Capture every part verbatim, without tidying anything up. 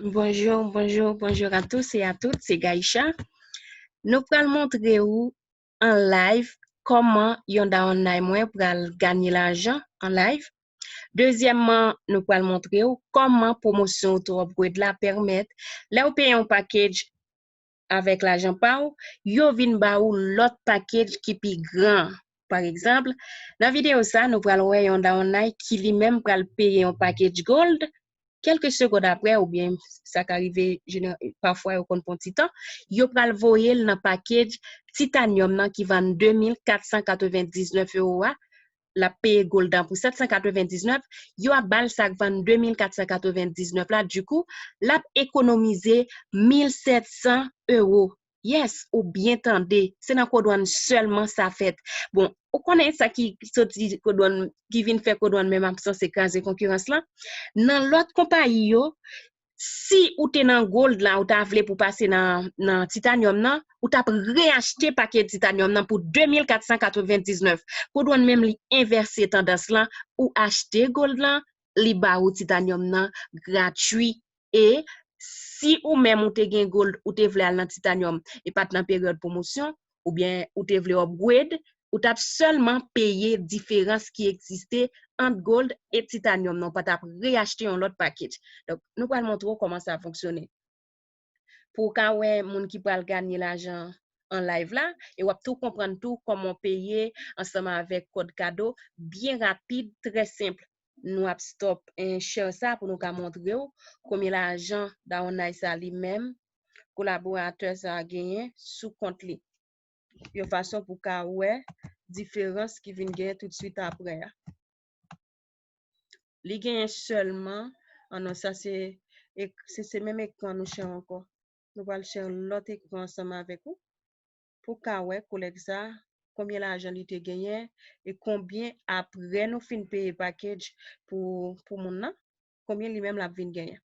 Bonjou, bonjou, bonjou a tous e a tout, se Gaïcha. Nou pral montre ou an live kòman yon dawonnay mwen pral ganye lajan an live. Dezyèmman, nou pral montre ou kòman pwomosyon Auto Upgrade la pèmèt lè ou peye yon package avèk lajan pa w, yo vin ba ou lòt package ki pi gran. Pa egzanp, nan videyo sa, nou pral wè yon dawonnay ki li menm pral peye yon package gold, kèlke segond apre, oubyen sa ka rive, pafwa yo konn pran ti tan, yo pral voye l nan package titanyòm nan ki vann de mil kat san katrevendiznèf ewo a, l ap peye gold lan pou sèt san katrevendiznèf, yo ap ba l sa k vann de mil kat san katrevendiznèf la, dikou, l ap ekonomize mil sèt san ewo. Yes, ou byen tande, se nan Kodwann sèlman sa fèt. Bon, ou konnen sa ki soti Kodwann, ki vin fè Kodwann menm absan, se kraze konkirans lan. Nan lòt konpayi yo, si ou te nan gold la, ou ta vle pou pase nan, nan titanyòm nan, ou t ap reyachte pakèt titanyòm nan pou de mil kat san katrevendiznèf. Kodwann menm li envèse tandans lan, ou achte gold lan, li ba ou titanyòm nan gratui. E si ou menm ou te gen gold, ou te vle al nan titanyòm, e pa t nan peryòd pwomosyon, oubyen ou te vle upgrade, ou t ap sèlman peye diferans ki egziste ant gold e titanyòm nan, ou pa t ap reyachte yon lòt package. Donk, nou pral montre w kòman sa fonksyone. Pou w ka wè moun ki pral ganye lajan an live la, e w ap tou konprann tou kòman w peye ansanm avèk kòd kado, byen rapid, trè senp. Nou ap stop, eh, share sa pou nou ka montre w konbyen lajan dawonnay sa li menm, kolaboratè sa genyen sou kont li. Yon fason pou w ka wè diferans ki vin genyen toutswit apre a. Li genyen sèlman, ah non, sa se, ek- se, se menm ekran nou share ankò. Nou pral share lòt ekran ansanm avèk ou pou w ka wè kolèg sa, konbyen lajan li te genyen e konbyen apre nou fin peye package pou, pou moun nan, konbyen li menm l ap vin genyen.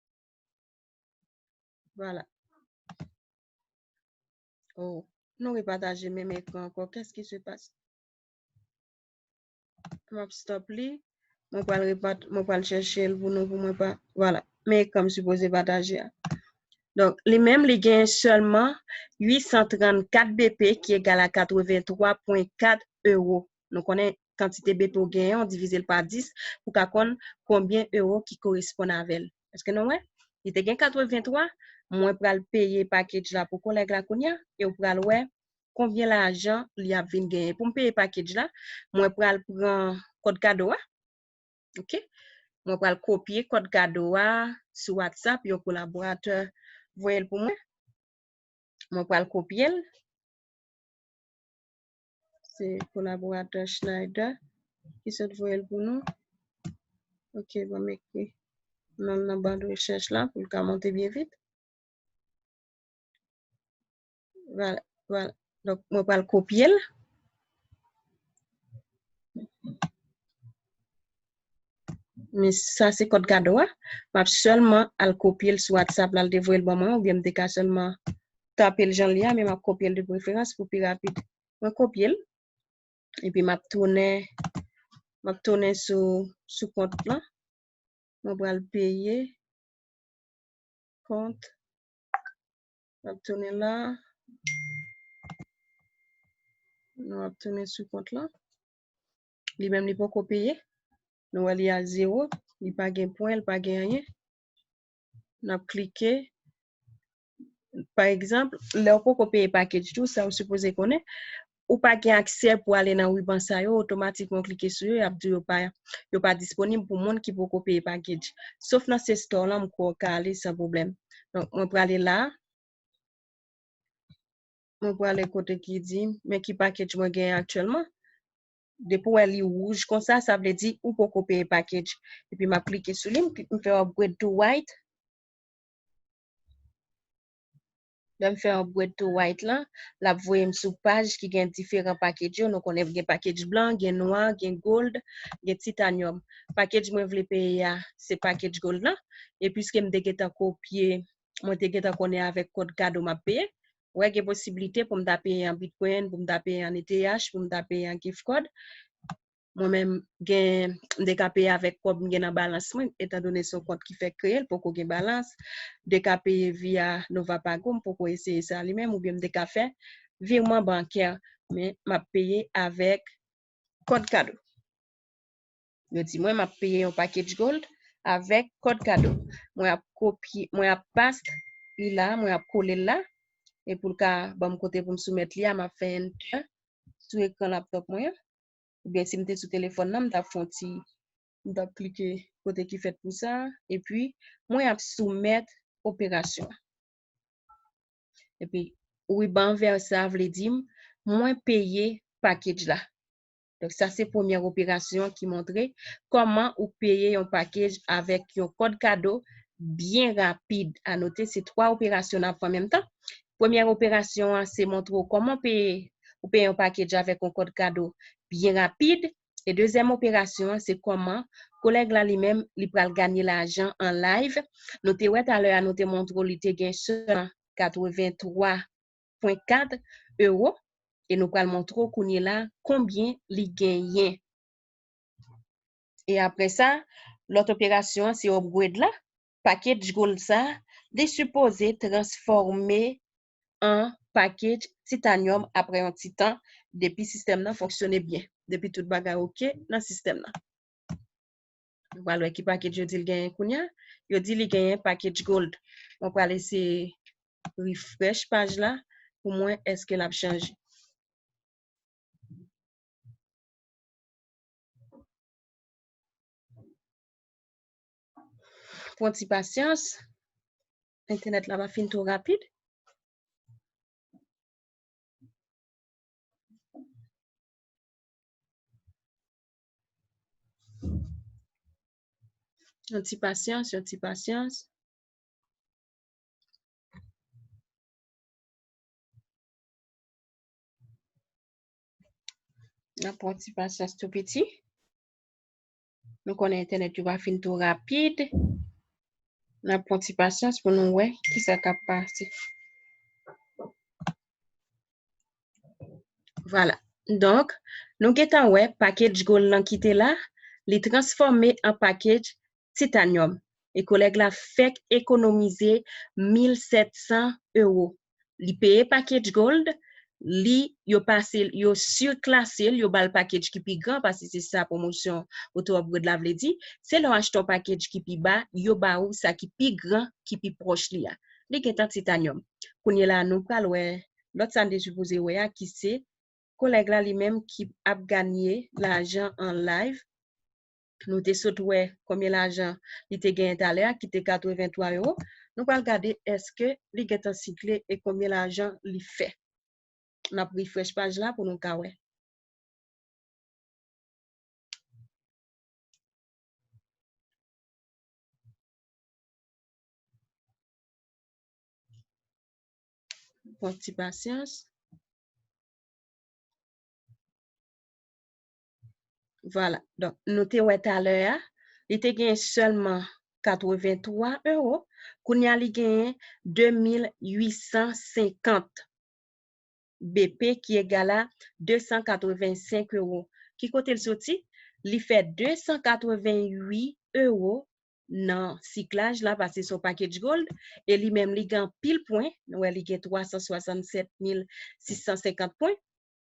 Vwala. Oh, nou repataje menm ekran ankò. Qu'est-ce qui se passe? M ap stop li. Mwen pral repat-, mwen pral chèche l pou nou, pou mwen pa, vwala. Men ekran m sipoze pataje a. Donk, li menm, li genyen sèlman uit san trannkat B P, ki egal a katrevenntwa pwen kat ewo. Nou konnen kantite B P ou genyen, ou divize l pa dis pou ka konn konbyen ewo ki koresponn avè l. Èske nou wè? Li te gen katrevenntwa, mwen pral peye package la pou kolèg la kounye a, e w pral wè konbyen lajan li ap vin genyen. Pou m peye package la, mwen pral pran kòd kado a. Oke? Mwen pral kopye kòd kado a sou WhatsApp, yon kolaboratè voye l pou mwen. Mwen pral kopye l. Se kolaboratè Schneider ki sot voye l pou nou. Oke, ban m ekri non l nan ba de rechèch la pou l ka monte byen vit. Vwala, vwala. Donk, mwen pral kopye l. Men sa se kòd kado a. M ap sèlman al kopye l sou WhatsApp la, l te voye l ban mwen, oubyen m te ka sèlman tape l jan l ye a, men m ap kopye l de preferans pou pi rapid. Mwen kopye l, epi m ap tounen, m ap tounen sou, sou kont lan. Mwen pral peye kont. M ap tounen la. Nou ap tounen sou kont lan. Li menm, li poko peye. Nou wè li a zewo. Li pa gen pwen, li pa gen anyen. N ap klike. Pa egzanp, lè w poko peye package tou, sa w sipoze konnen, ou pa gen aksè pou ale nan riban sa yo, otomatikman w klike sou yo, y ap di w yo pa, yo pa disponib pou moun ki poko peye package. Sof nan se store lan, m kwè w ka ale san pwoblèm. Donk, mwen prale la. Mwen prale kote ki di, men ki package mwen genyen aktyèlman. Depi w wè li wouj konsa, sa vle di ou poko peye package. Epi m ap klike sou li, m, m fè upgrade to white. Lè m fè upgrade to white lan, l ap voye m sou paj ki gen diferan package yo. Nou konnen gen package blan, gen nwa, gen gold, gen titanyòm. Package mwen vle peye a, se package gold lan. E piske m te gentan kopye, mwen te gentan konnen avèk kòd kado m ap peye. Wè, gen posiblite pou m ta peye an Bitcoin, pou m ta peye an E T H, pou m ta peye an gift card. Mwen menm, gen, m te ka peye avèk kòb m gen nan balans mwen, etandone se yon kont ki fèk kreye, l poko gen balans. M te ka peye via Nova Pago, m poko eseye sa li menm, oubyen m te ka fè virman bankè, men m ap peye avèk kòd kado. Yo di mwen m ap peye yon package gold avèk kòd kado. Mwen ap kopye, mwen ap paste li la, mwen ap kole l la. E pou l ka ban m kote pou m soumèt li a, m ap fè enter sou ekran laptop mwen an. Oubyen si m te sou telefòn nan, m t ap fè yon ti, m t ap klike kote ki fèt pou sa. Epi, mwen ap soumèt operasyon an. Epi, riban vè sa vle di m, mwen peye package la. Donk, sa se premyè operasyon ki montre kòman ou peye yon package avèk yon kòd kado byen rapid. A note, se twa operasyon n ap fè an menm tan. Premyè operasyon an, se montre w kòman w peye, ou peye yon package avèk yon kòd kado byen rapid. E dezyèm operasyon an, se kòman kolèg la li menm, li pral ganye lajan an live. Nou te wè talè a, nou te montre w li te gen sèlman katrevenntwa pwen kat ewo. E nou pral montre w kounye la konbyen li genyen. E apre sa, lòt operasyon an, se upgrade la. Package gold sa, li sipoze transfòme an package titanyòm apre yon ti tan, depi sistèm nan fonksyone byen, depi tout bagay oke nan sistèm nan. Nou pral wè ki package yo di l genyen kounye a. Yo di li genyen package gold. Mwen pral eseye refresh paj la pou m wè èske l ap chanje. Pran ti pasyans. Entènèt la pa fin twò rapid. Yon ti pasyans, yon ti pasyans. N ap pran ti pasyans tou piti. Nou konnen entènèt yo pa fin twò rapid. N ap pran ti pasyans pou nou wè kisa k ap pase. Vwala. Donk, nou gentan wè package gold lan ki te la, li transfòme an package titanyòm. E kolèg la fèk ekonomize mil sèt san ewo. Li peye package gold, li, yo pase l, yo siklase l, yo ba l package ki pi gran, paske se sa pwomosyon auto upgrade la vle di. Se lè w achte yon package ki pi ba, yo ba ou sa ki pi gran, ki pi pwòch li a. Li gentan titanyòm. Kounye la, nou pral wè lòt sa n te sipoze wè a, ki se kolèg la li menm ki ap ganye lajan an live. Nou te sot wè konbyen lajan li te genyen talè a, ki te katrevenntwa ewo. Nou pral gade èske li gentan sikle e konbyen lajan li fè. N ap refresh paj la pou nou ka wè. Pran ti pasyans. Vwala. Donk, nou te wè talè a, li te genyen sèlman katrevenntwa ewo. Kounye a, li genyen de mil uit san senkant B P, ki egal a de san katrevensenk ewo. Ki kote l soti? Li fè de san katrevenuit ewo nan siklaj la, paske se yon package gold, e li menm, li gen anpil pwen. Nou wè, li gen twa san swasannsèt mil sis san senkant pwen.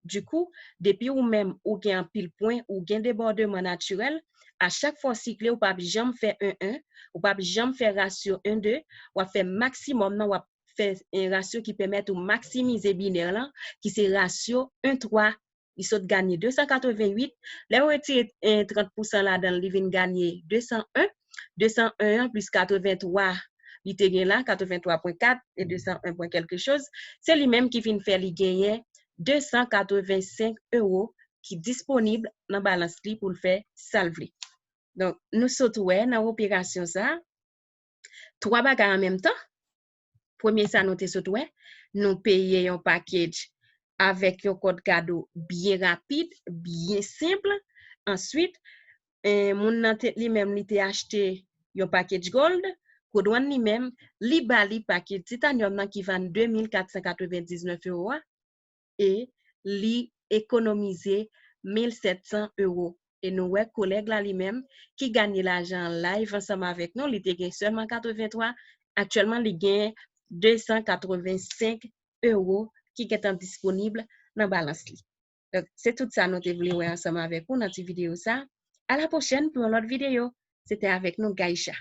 Dikou, depi ou menm, ou gen anpil pwen, ou gen debòdman natirèl, a chak fwa w sikle, ou p ap janm fè en en, ou p ap janm fè rasyo en de, w ap fè maksimòm nan, w ap fè, eh, rasyo ki pèmèt ou maksimize binè lan, ki se rasyo en twa. Li sot ganye de san katrevenuit. Lè yo retire, eh, trant pousan ladan l, li vin ganye de san en. De san en an plis katrevenntwa, li te gen la, katrevenntwa pwen kat e de san en pwen kèlke choz, se li menm ki vin fè li genyen de san katrevensenk ewo ki disponib nan balans li pou l fè sa l vle. Donk, nou sot wè nan operasyon sa a, twa bagay an menm tan. Premye sa nou te sot wè, nou peye yon package avèk yon kòd kado byen rapid, byen senp. Answit, eh, moun nan te, li menm, li te achte yon package gold. Kodwann li menm, li ba li package titanyòm nan ki vann de mil kat san katrevendiznèf ewo a, e li ekonomize mil sèt san ewo. E nou wè kolèg la li menm ki ganye lajan an live ansanm avèk nou, li te gen sèlman katreven twa, aktyèlman li gen de san katreven senk ewo ki gentan disponib nan balans li. Donk, se tout sa nou te vle wè ansanm avèk ou nan ti videyo sa. A la pwochèn pou yon lòt videyo. Se te avèk nou Gaïcha.